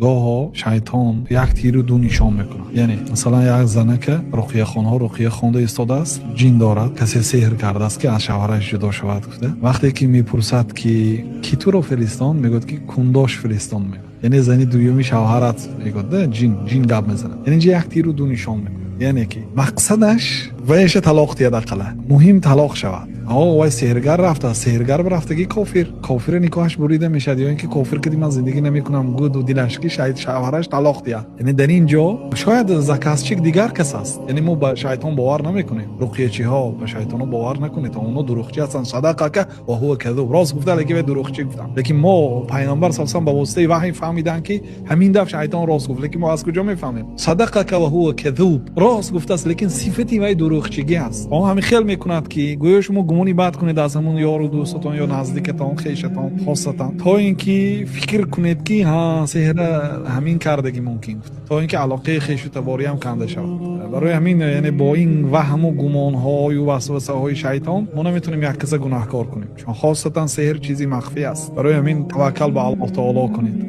Гоҳо шайтон як тиру ду нишон мекунад. Яъне, масалан, як занака руқияхонҳо руқия хонда истодааст, ҷин дорад, касе сеҳр кардааст, ки аз шавҳараш ҷудо шавад гуфта. Вақте ки мепурсад, ки кӣ туро фиристон, мегӯяд, ки кундош фиристон мегӯяд. Яъне зани дуюми шавҳарат мегӯяд, да, ҷин гап мезанад. Яъне инҷа як тиру ду нишон мекунад. Яъне ки мақсадаш вайша талоқ диҳад, ақала муҳим талоқ шавад. О, вай сеҳргар рафтааст, сеҳргар рафтагӣ кофир, кофири никоҳаш бурида мешавад, ё ин ки кофир киди ман зиндагӣ намекунам гуду дилаш ки шавҳараш талоқ диҳад. Яъне дар ин ҷо шояд заказчик дигар кас аст. Яъне мо ба шайтон бовар намекунем. Руқиячиҳо, ба шайтонҳо бовар накунед, онҳо дурӯғчӣ ҳастанд. صدقك وهو كذوب. Рост гуфта, лекин вай дурӯғчӣ гуфтанд. Лекин мо пайғамбар саллаллоҳу ба воситаи ваҳй фаҳмиданд, ки ҳамин дафъ шайтон рост гуфт. Лекин мо аз куҷо мефаҳмем? صدقك وهو كذوب, рост гуфтааст, лекин сифати вай дурӯғчигӣ аст. Он ҳамин хел мекунад, ки гӯё шумо гумони бад кунед аз ҳамун ёру дӯстатон ё наздикатон, хешатон, хосатан, то ин ки фикр кунед, ки ҳа, сеҳра ҳамин кардагӣ мумкин, то ин ки алоқаи хешу табориам канда шавад. Барои ҳамин, яъне бо ин ваҳму гумонҳою васвасаҳои шайтон мо наметавонем як каса гунаҳкор кунем, чун хосатан сеҳр чизи махфӣ аст. Барои ҳамин таваккал ба Аллоҳ таоло кунед.